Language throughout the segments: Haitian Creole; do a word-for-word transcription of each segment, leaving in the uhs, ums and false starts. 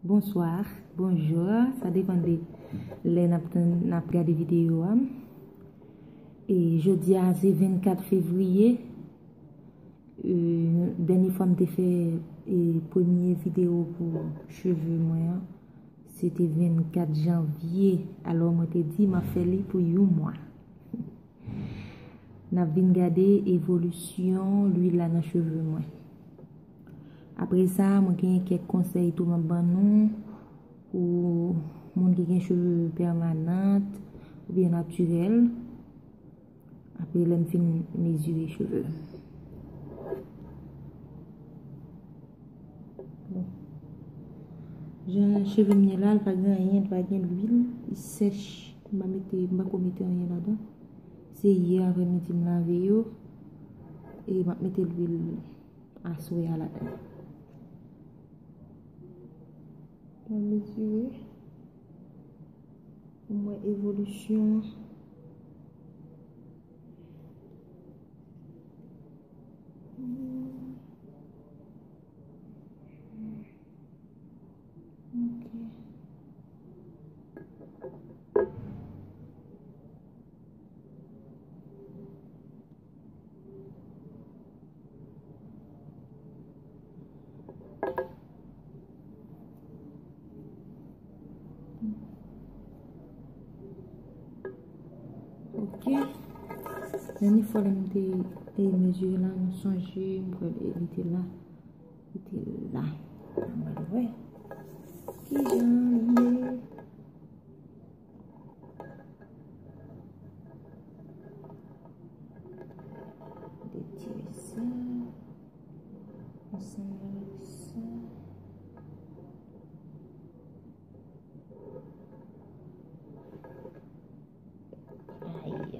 Bonsoir, bonjou, sa depann de lè n ap tann, n ap gade videyo a. E jodi a se vennkat fevriye. E, dènye fwa m te fè, e, premye videyo pou cheve mwen an, se te vennkat janvye. Alò, mwen te di m ap fè li pou yon mwa. N ap vin gade evolisyon lwil la nan cheve mwen. Apre sa, mwen gen kèk konsèy tou m ap ban nou pou moun ki gen cheve pèmanant oubyen natirèl. Apre lè m fin mezire cheve. Bon. Jan cheve m ye la, li pa gen anyen, li pa gen lwil, li sèch. M pa mete, m pa ko mete anyen ladan. Se yè aprèmidi m lave yo. E m ap mete lwil aswè a ladan. Mwen mezire. Pou m wè evolisyon an. Ok. Ok. Dènye fwa lè m te, te mezire la, m sonje, m kwè li te la. Li te la. Ann al wè. Kijan li ye? Retire sa. Ansanm avèk sa. Ay. Ok.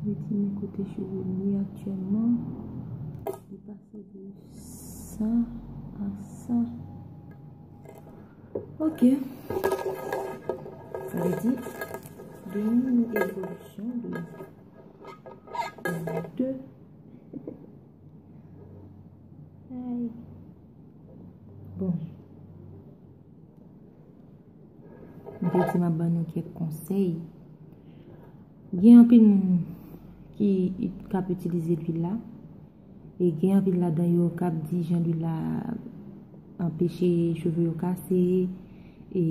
Retire kote cheve m ye aktyèlman. Li pase de sa a sa. Ok. Sa vle di, gen yon evolisyon de, de. Ay. Bon. M te di m ap ban nou kèk konsèy. Gen anpil moun ki k ap itilize lwil la. E gen anpil ladan yo k ap di jan lwil la anpeche cheve yo kase, e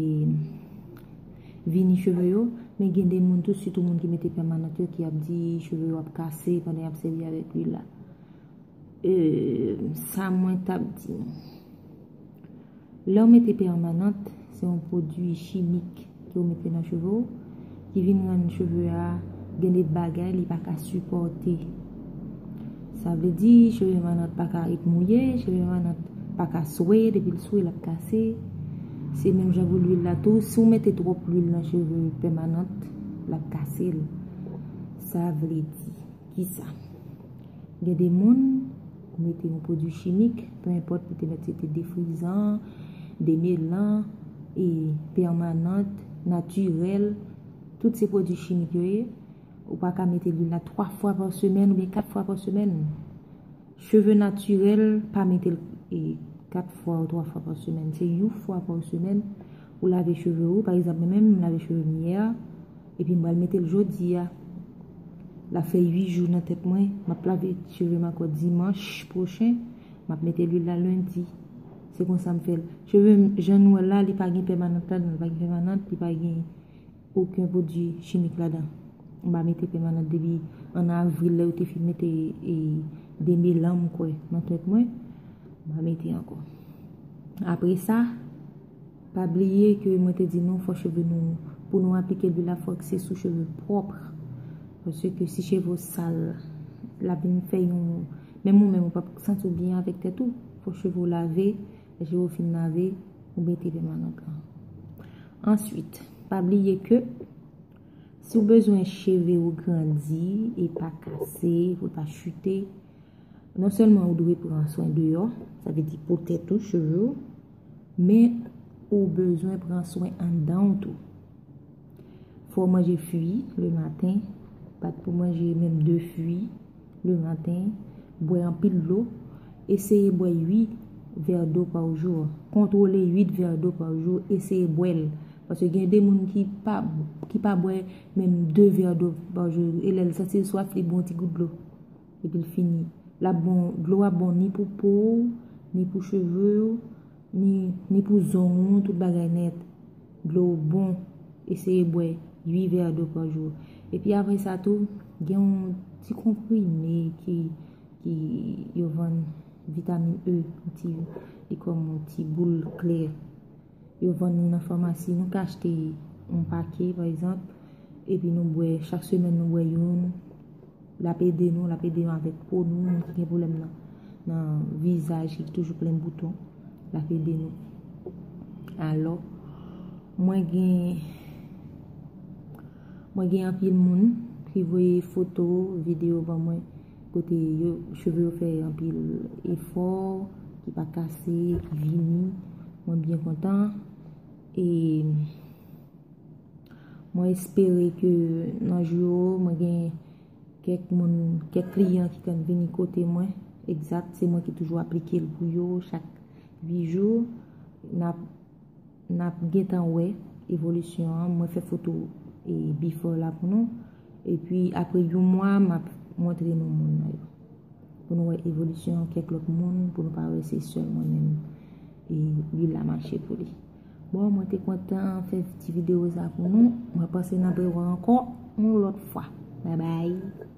vini cheve yo. Men gen de moun tou, sitou moun ki mete pèmanant yo, ki ap di cheve yo ap kase pandan y ap sèvi avèk lwil la. E, sa mwen t ap di nou. Lè w mete pèmanant, se yon pwodui chimik ke w mete nan cheve w, ki vin rann cheve a gen de bagay li pa ka sipòte. Sa vle di, cheve pèmanant pa ka ret mouye, cheve pèmanant pa ka sweye, depi l sweye, l ap kase. Se menm jan pou lwil la tou. Si w mete twòp lwil nan cheve pèmanant, l ap kase l. Sa vle di, kisa? Gen de moun, ou mete yon pwodui chimik, pe enpòt, ou te mèt se te defrizan, demelan, e pèmanant, natirèl, tout se pwodui chimik yo ye. Ou pa ka mete lwil la twa fwa pa semèn oubyen kat fwa pa semèn. Cheve natirèl, pa mete l, e, kat fwa ou twa fwa pa semèn. Se yon fwa pa semèn, ou lave cheve ou. Pa egzanp, mwen menm, m lave cheve m yè a, epi m pral mete l jodi a. L ap fè uit jou nan tèt mwen. M ap lave cheve m ankò dimanch pwochen. M ap mete lwil la lendi. Se konsa m fè l. Cheve m, jan nou wè l la, li pa gen pèmanant ladan l, li pa gen pèmanant, li pa gen okenn pwodui chimik ladan. M pa mete pèmanant depi an avril, lè yo te fin mete, e, demelan, m kwè, nan tèt mwen. M pa mete ankò. Apre sa, pa bliye ke mwen te di nou, fò cheve nou, pou nou aplike lwil la, fòk se sou cheve pwòp. Paske si cheve w sal, l ap vin fè yon, menm ou menm, ou p ap santi w byen avèk tèt ou. Fò cheve w lave, lè cheve w fin lave, ou mete pèmanant lan. Answit, pa bliye ke Si w bezwen cheve ou grandi e pa kase, pou l pa chite, non sèlman ou dwe pran swen deyò, sa vle di po tèt ou, cheve w, men ou bezwen pran swen anndan w tou. Fò w manje fwi le maten, pa t pou manje menm de fwi le maten, bwè anpil dlo, eseye bwè uit vè dlo pa jou, kontwole uit vè dlo pa jou, eseye bwè l. Paske gen de moun ki pa, ki pa bwè menm de vè dlo pa jou. E lè l santi l swaf, li bwè yon ti gout dlo. Epi l fini. L ap bon, dlo a bon ni pou po w, ni pou cheve w, ni, ni pou zong ou, tout bagay nèt. Dlo bon, eseye bwè uit vè dlo pa jou. Epi apre sa tou, gen yon ti konprime ki, ki yo vann vitamin E, yon ti, li kòm yon ti boul klè. Yo vann li nan famasi. Nou ka achte yon pake, pa egzanp, epi nou bwè, chak semèn nou bwè youn. L ap ede nou, l ap ede nou avèk po nou, moun ki gen pwoblèm nan, nan vizaj ki toujou plen bouton. L ap ede nou. Alò, mwen gen, mwen gen anpil moun ki voye foto, videyo ban mwen, kote yo, cheve yo fè anpil efò, ki pa kase, ki vini. Mwen byen kontan. E mwen espere ke nan jou yo, mwen gen kèk moun, kèk kliyan ki konn vini kote mwen. Egzat, se mwen ki toujou aplike l pou yo chak uit jou. N ap, n ap gentan wè evolisyon an. Mwen fè foto e before la pou nou. Epi apre yon mwa, m ap montre nou moun nan yo. Pou nou wè evolisyon kèk lòt moun, pou nou pa wè se sèl mwen menm e lwil la mache pou li. Bon, mwen te kontan fè ti videyo sa pou nou. Mwen panse n ap rewè ankò yon lòt fwa. Bye bye.